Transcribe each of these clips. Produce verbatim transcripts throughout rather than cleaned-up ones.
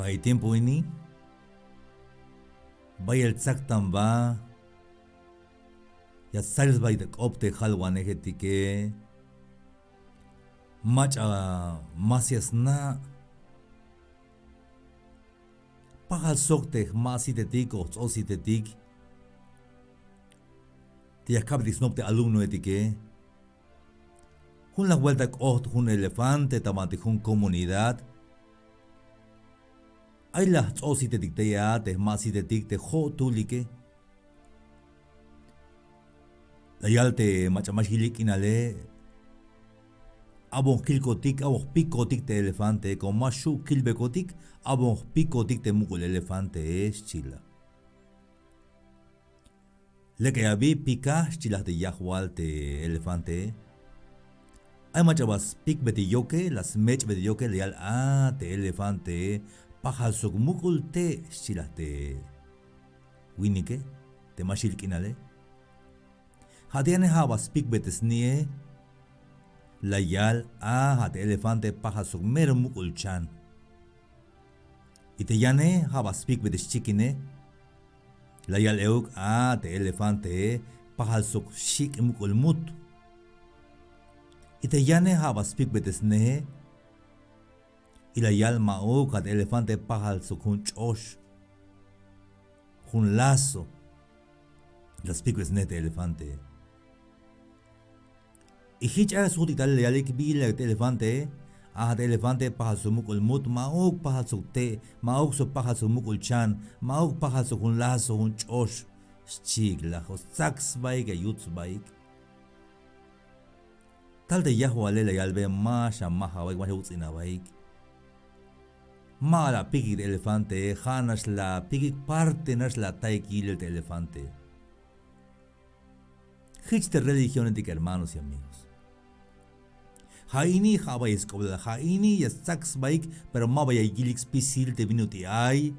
Bay tiempo ini bayel tsaktan ba, ya stsakl sba te k'op te jalwanejetike. Mach'a ma sya sna'. Pajal sok te jma' sitetik o jts'o sitetik te ya kabtik snop te alumnoetike. Jun laj buelta k'ot jun elefante ta banti jun comunidad. Ay laj jts'o sitetik tey a te jma' sitetik te jo'tulike. La yal te mach'a ma xyilik k'inale, abon jkilkotik, abon jpikotik te elefante, como ma xju' kilbekotik, abon jpikotik te muk'ul elefante, xchi la. Lek ay abi, pika, xchi la te yajwal te elefante. Ay mach'a ba spikbe te yoke, la smech'be te yoke, la yal a te elefante, pajal sok muk'ul te', xchi la te winike te ma xyil k'inale. Ja' te yane ja' ba spikbe te sni'e, la yal a ja' te elefante pajal sok mero muk'ul chan. Y te yane ja' ba spikbe te xchikine, la yal euk a te elefante pajal sok xik' muk'ul mut. Y te yane ja' ba spikbe te sneje, y la yal ma'uk ja' te elefante pajal sok jun ch'ox, jun lazo, la spikbe sne te elefante. Y jich a sujtik tal la yalik bi yilel te elefante, a ja' te elefante pajal sok muk'ul mut, ma'uk pajal sok te', ma'uk sok pajal sok muk'ul chan, ma'uk pajal sok jun lazo, jun ch'ox, xchiik la, o stsak sbaik, ya yut sbaik. Tal te yajwale la yalbe ma xamajabaik, ma xauts'inabaik. Ma la pikik te elefante, ja' nax la pikik parte nax la ataik yilel te elefante. Jich te religionetik hermanos y amigos. Ja' ini ja' bay sk'oblal, ja' ini ya stsak sbaik, pero ma bay ya yilik spisil te bin ut'il ay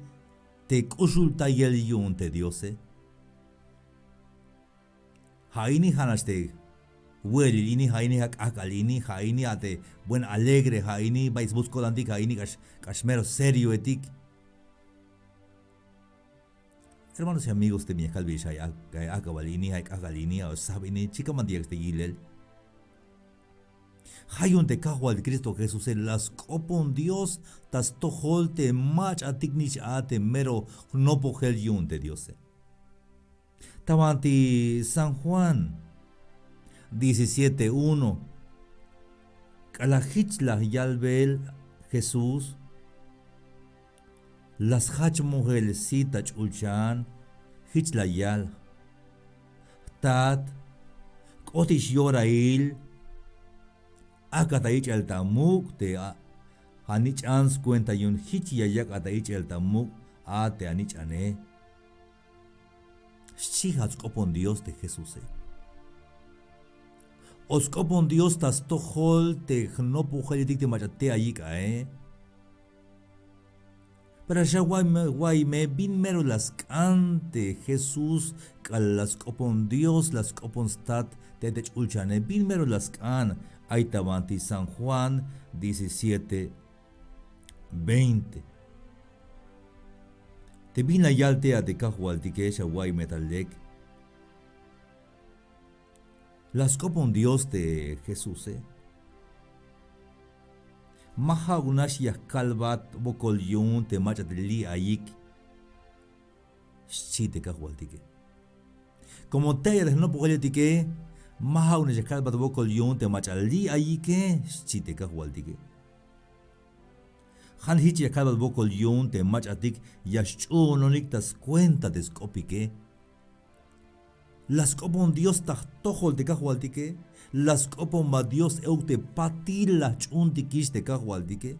te k'uxultayel yu'un te Diose. Ja' ini ja' nax te we'elil ini, ja' ini ja' k'ajk'al ini, ja' ini ja' te buen alegre, ja' ini bay sbuts ko'tantik, ja' ini k'ax, k'ax mero serioetik. Hermanos y amigos, te bin ya kalbeyex ja' ay k'ajk'al ini, ja' ay k'ajk'al ini, ja' sab ini, chikan banti yak te yilel. Ja' yu'un te Kajwal Cristo Jesuse la sk'opon Dios ta stojol te mach'atik nix a te mero jnopojel yu'un te Diose. Ta banti San Juan diecisiete uno, k'alal jich la yalbel Jesús, la sjach mojel sit ta ch'ulchan, jich la yal: Jtat, k'otix yorail, ajk'at ta ich'el ta muk' te a, anich'an, skuenta yu'un jich ya yak'at ta ich'el ta muk' a te anich'ane. Xchi ja' sk'opon Dios te Jesuse. O sk'opon Dios ta stojol te jnopojeletik te mach'a te' ayik ae. Pero xa wa'ay me, wa'ay me bin mero la sk'an te Jesús k'alal la sk'opon Dios, la sk'opon stat te ay te ch'ulchane, bin mero la sk'an. Ay ta banti San Juan diecisiete veinte. Te bin la yal te a te Kajwaltike, xa wa'ay me ta lek. La sk'opon Dios te Jesuse. Ma ja'uk nax ya kalbat wokol yu'un te mach'a te li' ayik, xchi te Kajwaltike. Como te ay te jnopojeletike, ma ja'uk nax ya kalbat wokol yu'un te mach'a li' ayike, xchi te Kajwaltike. Ja' nax jich ya kalbat wokol yu'un te mach'atik ya xch'uunonik ta skuenta te sk'opike. La sk'opon Dios ta jtojol te Kajwaltike. La sk'opon ba Dios euk te patil la jch'uuntikix te Kajwaltike.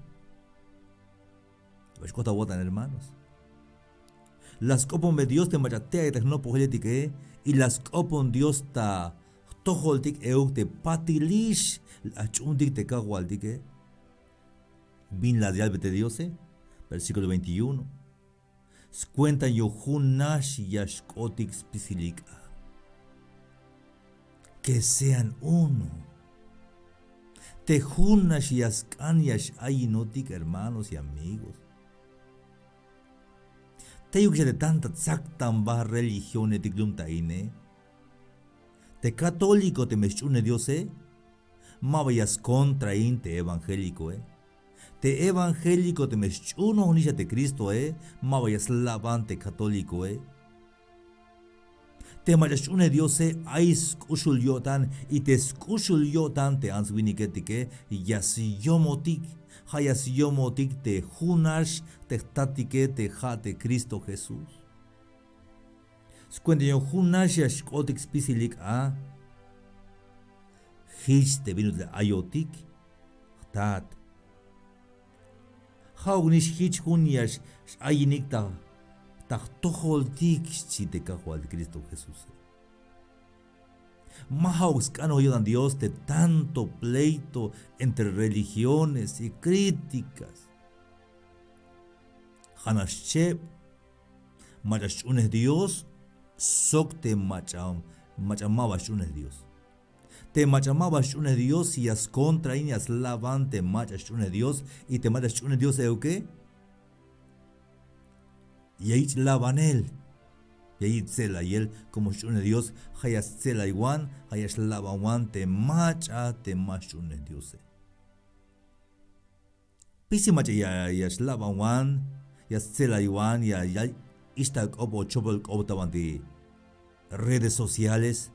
Ba xk'ot awo'tan hermanos. La sk'oponbe Dios te mach'a te ay te jnopojeletike. Y la sk'opon Dios ta jtojoltik euk te patilix la jch'uuntik te Kajwaltike. Bin la yalbe te Diose, versículo veintiuno. Skuenta yu'un jun nax ya xk'otik spisilik a. Que sean uno. Te jun nax ya sk'an ya x-ayinotik hermanos y amigos. Teyuk xa te tanta tsaktanba religionetik lum ta ine. Te católico teme sch'uhunej Diose, ma ba ya skontrain te evangélicoe. Te evangélico teme sch'uhunoj nix a te Cristoe, ma ba ya slaban te católicoe. Te mach'a sch'uhunej Diose ay sk'uxul yo'tan, y te sk'uxul yo'tan te ants winiketike ya syomotik. Ja' ya syomotik te junax te jtatike te ja' te Cristo Jesús. Skuentayon junax ya xk'otik spisilik a, jich te bin ut'il ayotik jtat. Ja'uk nix jich jun ya x-ayinik ta, ta jtojoltik, xchi te Kajwal Cristo Jesúse. Ma ja'uk sk'anoj yo'tan Dios te tanto pleito entre religiones y críticas. Ja'nax cheb mach'a sch'uhunej Dios sok te mach'a, mach'a ma ba sch'uhunej Dios. Te mach'a ma ba sch'uhunej Dios ya skontrain, ya slaban te mach'a sch'uhunej Dios, y te mach'a sch'uhunej Dios euke ya yich' labanel, ya yich' tse'layel, como sch'uhunej Dios ja' ya stse'laywan, ja' ya xlabanwan te mach'a te ma sch'uhunej Diose. Pisil mach'a ya, ya xlabanwan, ya stse'laywan, ya, ya ixta k'op o chopol k'op ta banti redes sociales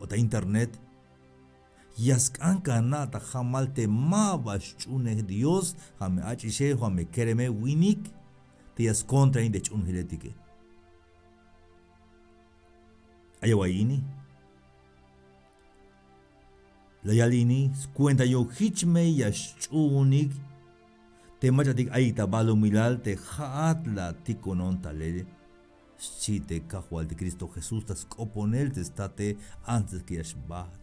o ta internet. Ya sk'an kana' ta jamal te ma ba sch'uhunej Dios, ja' me ach'ixe, ja' me kereme winik te ya skontrain te jch'uhunejeletike. Ay awa'y ini. La yal ini, skuentayon jich me ya xch'uhunik te mach'atik ayik ta balumilal te ja'at la atikonon talel, xchi te Kajwaltik Cristo Jesús ta sk'oponel te state antes que ya xbajt.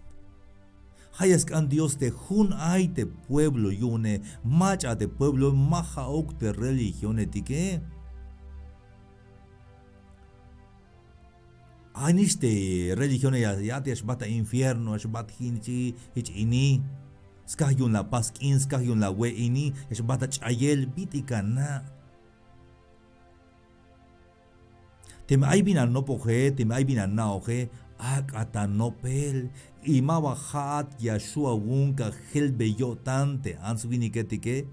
Ja' ya sk'an Dios te jun ay te pueblo yu'une, mach'a te pueblo, ma ja'uk te religionetike. Ay nix te religione ya, ya te ya xbajt ta infierno, ya xbajt jich, jich ini. Skaj yu'un la pas k'in, skaj yu'un la we' ini, ya xbajt ta ch'ayel, bit'il kana'. Teme ay bin anopoje, teme ay bin ana'oje, ak'a ta nopel. Y ma ba ja'at ya xju' awu'un ka jelbe yo'tan te ants winiketike.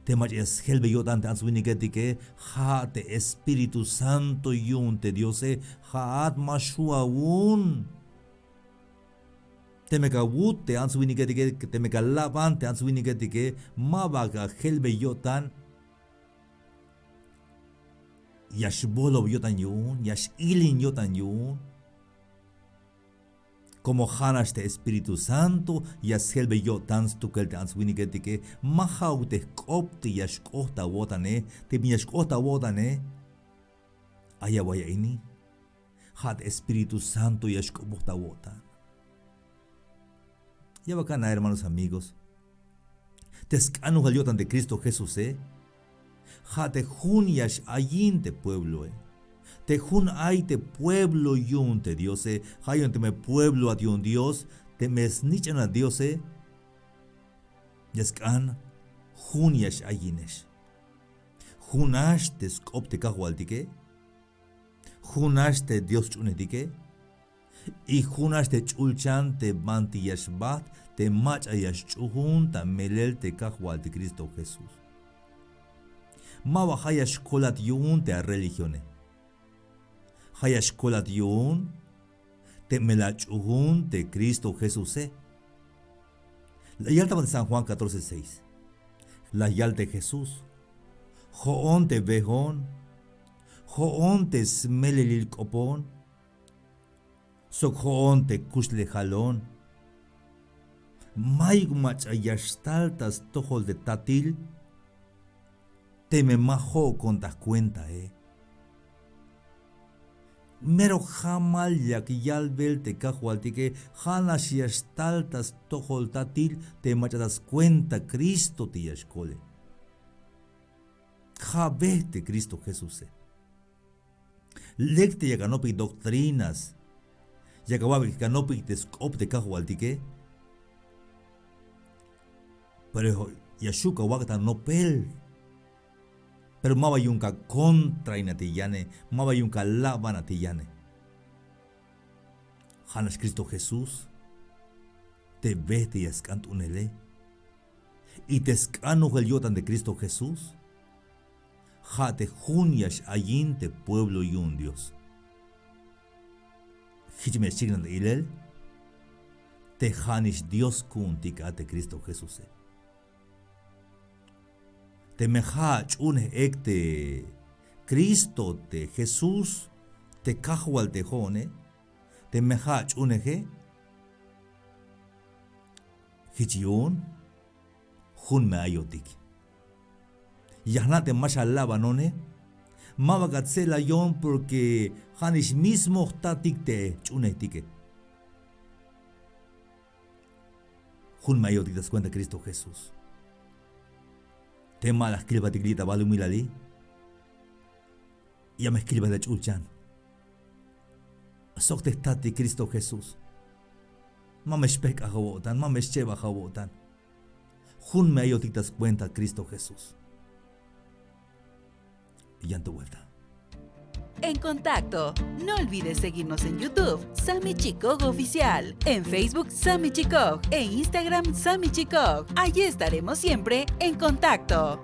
Te mach'a ya sjelbe yo'tan te ants winiketike, ja' te Espíritu Santo yu'un te Diose, ja'at ma xju' awu'un. Teme ka awut te ants winiketike, teme ka alaban te ants winiketike, ma ba ka jelbe yo'tan. Ya xbolob yo'tan yu'un, ya x-ilin yo'tan yu'un. Como ja'nax te Espíritu Santo ya sjelbe yo'tan stukel te ants winiketike, ma ja'uk te jk'op te ya xk'ot awo'tane, te bin ya xk'ot awo'tane. Ay awa'y a ini. Ja' te Espíritu Santo ya xk'opoj ta awo'tan. Ya bal kana', hermanos, amigos. Te sk'anojel yo'tan te Cristo Jesuse, ja' te jun ya x-ayin te puebloe. Te jun ay te pueblo yu'un te Diose, ja' yu'un teme puebloat yu'un Dios, teme snich'anat Diose, ya sk'an jun ya x-ayinex. Junax te sk'op te Kajwaltike, junax te Dios ch'uunejtike, y junax te ch'ulchan te banti ya xbajt te mach'a ya xch'uun ta melel te Kajwaltik Cristo Jesús. Ma ba ja' ya xkolat yu'un te areligione. Ja' ya xkolat yu'un teme la ach'uun te Cristo Jesuse. La yal ta banti San Juan catorce seis. La yal te Jesús: Jo'on te wejon, jo'on te smelelil k'opon, sok jo'on te kuxlejalon. Mayuk mach'a ya xtal ta stojol te Tatil teme ma jo'kon ta jkuentae. Mero jamal yak yalbel te Kajwaltike, ja'nax ya xtal ta stojol Tatil te mach'a ta skuenta Cristo te ya xkole. Ja'be te Cristo Jesuse. Lek te yak anopik doctrinas, yak awa'beyik anopik te sk'op te Kajwaltike, pero ya xju' kawak' ta nopel. Pero ma ba yu'un ka kontrain a te yane, ma ba yu'un ka laban a te yane. Ja' nax Cristo Jesús te bejtey a sk'an t'unele. Y te sk'anojel yo'tan te Cristo Jesús ja' te jun ya x-ayin te pueblo yu'un Dios. Jich me xchiknan ta ilel te ja' nix Dios ku'untik a te Cristo Jesuse. Teme ja' ach'unej ek te Cristo te Jesús te Kajwal te jo'one, teme ja' ach'uneje, jich yu'un jun me ayotik. Ya jna' te ma xalabanone, ma ba ka tse'layon porque ja' nix mismo jtatik te ch'unejtike. Jun me ayotik ta skuenta Cristo Jesús. Te ma la jkilbatik li' ta balumilali, ya me jkilbat ta ch'ulchan. Sok te jtatik Cristo Jesús. Ma me xpejk'aj awo'tan, ma me xchebaj awo'tan. Jun me ayotik ta skuenta Cristo Jesús. Yan to vuelta. En contacto. No olvides seguirnos en YouTube, Sami Chikog Oficial, en Facebook, Sami Chikog, e Instagram, Sami Chikog. Allí estaremos siempre en contacto.